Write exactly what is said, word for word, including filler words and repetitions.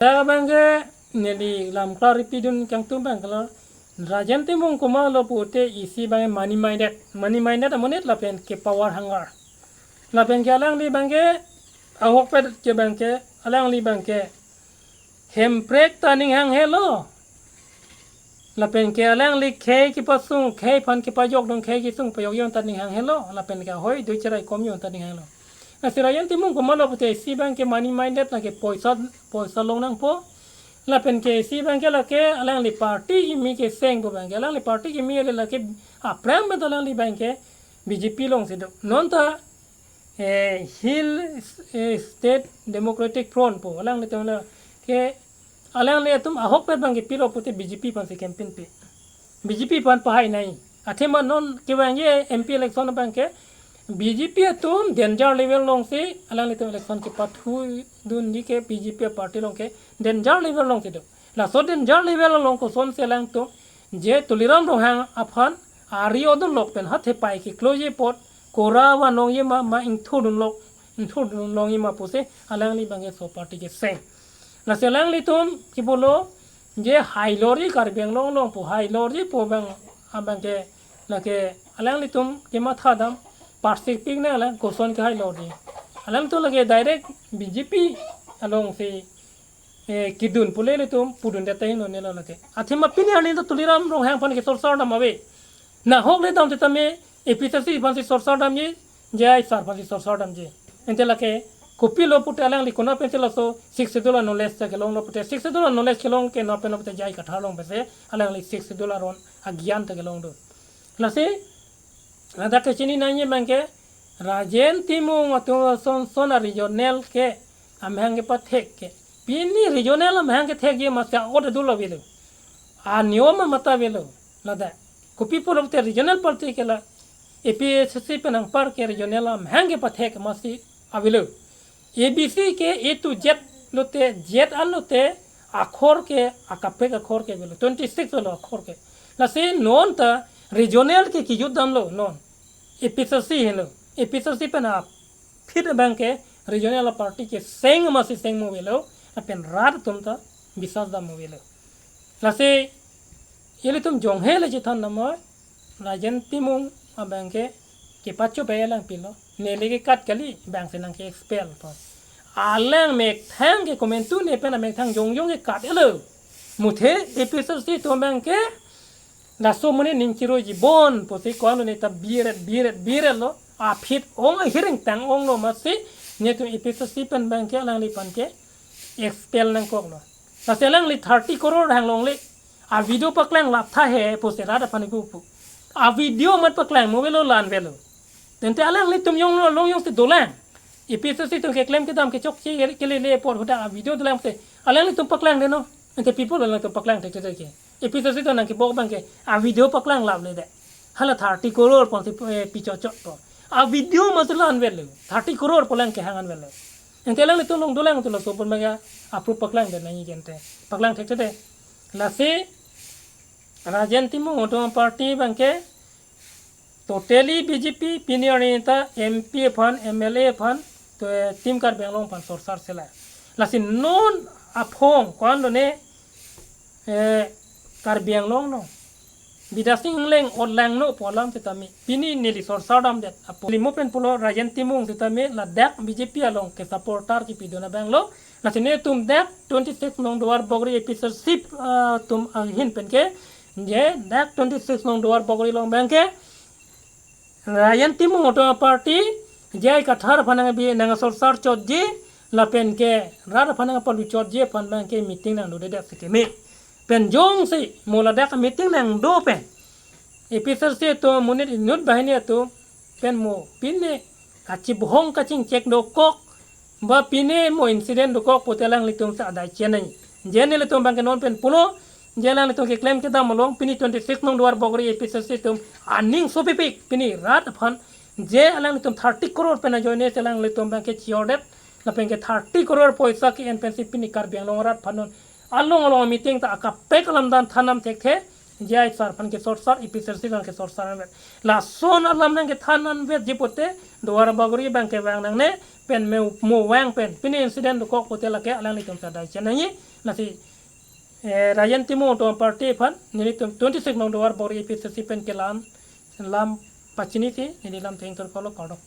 Dak abangke neli lam klaripidun kangtung abang ke lo, Rajen Timung komatlo pute isi abangke money minded. Money minded amonit lapen ke power hunger. Lapen ke alangli abangke ahokpet ke abangke alangli abangke Hemprek ta ning hang helo. Lapen ke alangli khei kepasung, khei aphan kepajok dong, khei kesung pajok yon ta ning hang helo. Lapen ke ahoi dui cherai kom yon ta ning hang lo. Lasi Rajen Timung komatlo pute isi abangke money minded, lake poisa, poisa long nangpo. Lapen ke isi abangke lake alangli party kimi keseng pu abangke, alangli party kimi le lake aphrang pen ta alangli abangke B J P alongsi do. Non ta eh, Hill, eh, State Democratic Front pu alanglitum lake alanglitum ahokpet abangke pilo pute B J P aphansi campaign pi. B J P aphan pahai nai. Athema non kevangji M P election abangke B J P atum danger level alongsi alanglitum election kepathudunji ke B J P party along ke danger level alongsi do. Laso danger level along kosonsi alangtum je Tuliram Ronghang aphan ari odun lok pen hathe pai kekloji apot kora vanongji ma, ma ingthurdun lok, ingthurdun longji ma pusi alangli abangke laso party keseng. Lasi alanglitum kibolo je hailorji Karbi Anglong along pu, hailorji pu abang, abangke lake alanglitum kematha dam, parsik pik nang alang koson kehailorji. Alangtum lake direct B J P alongsi eh, kedun pule ilitum pudundet ta hingno nelo lake. Athema pini arni ta Tuliram Ronghang aphan ke sorsar dam ave. Nahok le dam setame A P H L C aphansi sorsar damji, J I sir aphansi sorsar damji. Ante lake kopilo pute alangli konat pensi laso Sixth Schedule a-knowledge ta kelonglo pute, Sixth Schedule a-knowledge kelong ke non pen pute J I Kathar along pensi alangli Sixth Schedule aron agyan ta kelongdun. Lasi ladak kechini nangji abangke Rajen Timung atum ason son a-regional ke amahang kepathek ke. Pini regional amahang kethekji masi a-ot adulo avelo. Aniyom amata avelo. Ladak. Kopi pulo pute regional party ke la A P H L C pen anpar ke regional amahang kepathek masi avelo. A B C ke A to Z lote, Z an lote, akhor ke, akaprek akhor ke avelo. Twenty-six avelo akhor ke. Lasi non ta regional ke kejut damlo non. A P H L C henlo. A P H L C pen aphi abangke regional party keseng masi seng mo avelo. Lapen rat atum ta bisas dam mo avelo. Lasi ilitum jonghe le chethan dam noi. Rajen Timung abangke kepacho bai alang pilo. Neli kekat kali, bangsi nang ke-expel po. Alang methang ke komantu ne pen amethang jongjong kekat-etlo. Muthe A P H L C atum abangke laso amonit ning chiroiji bon pusi ko-an lo ne ta biret biret biret lo. Aphi ong ahiring tang-onglo masi netum A P H L C pen abangke alangliphan ke-expel nangkoklo. Lasi alangli thirty crore hang longle. A-video paklang lap tha he pusi rat aphan ipu pu. A-video amat paklang mo avelo, la-an avelo. Tangte alanglitum jonglo long jongsi dolang. A P H L C atum keklem kedam kechokche kelele apor hadak a-video dolang te. Alanglitum paklangde non. Tangte pi pulo alangtum paklang thekthedet ke. A P H L C atum nangkebok abangke a-video paklang lapledet. Hala thirty crore ponsi, eh, pi chotchot po. A-video masi la-an avelo. Thirty crore pu alang kehang an avelo. Tangte alanglitum long dolang tu laso pon abangke a-proof paklangdet nangji ke ante. Paklang thekthedet. Lasi Rajen Timung atum party abangke totally B J P, pini arni ta M P aphan, M L A aphan, to, eh, Team Karbi Anglong aphan sorsar sela. Lasi non aphong ko-an lo ne, eh, Karbi Anglong no. Bidya Sing Engleng otlang no pu alam setame. Pini neli sorsar damdet apot. Limo pen pulo Rajen Timung setame ladak B J P along ke-supporter kepidun abang lo. Lasi netum dak twenty-six nong Duar Bagori A P H L C, ah, atum ahin pen ke. Je dak twenty-six nong Duar Bagori along abangke Rajen Timung atum party, J I Kathar aphan nangbi nangsorsar chotji, lapen ke rat aphan nangpalu chotji aphan abangke meeting nangdodedet si keme. Pen jongsi mo ladak meeting nangdo pen A P H L C atum, monit inut banghini atum pen mo pine kachibohong kachingchek dokok, ba pine mo incident dokok pute alanglitum si adai chenai. Je nelitum abangke non pen pulo, je alanglitum keklem kedam along pini twenty-six nong Duar Bagori A P H L C atum aning sopipik pini rat aphan, je alanglitum thirty crore pen ajoine si alanglitum abangke chiordet, lapen ke thirty crore poisa ke-en pensi pini Karbi Anglong arat aphan non along along meeting ta akaprek alam dan than dam thekthe, J I sir aphan kesorsar, A P H L C aphan kesorsar anvet. Lason alam nangkethan anvetji pute, Duar Bagori abangke vang nangne, pen me mo vang pen pini incident dokok pote lake alanglitum ta dai chenangji. Lasi eh, Rajen Timung atum party aphan nelitum twenty six nong Duarbagori A P H L C pen kelam lam pachinisi neli lam thengthur kolo, kardom.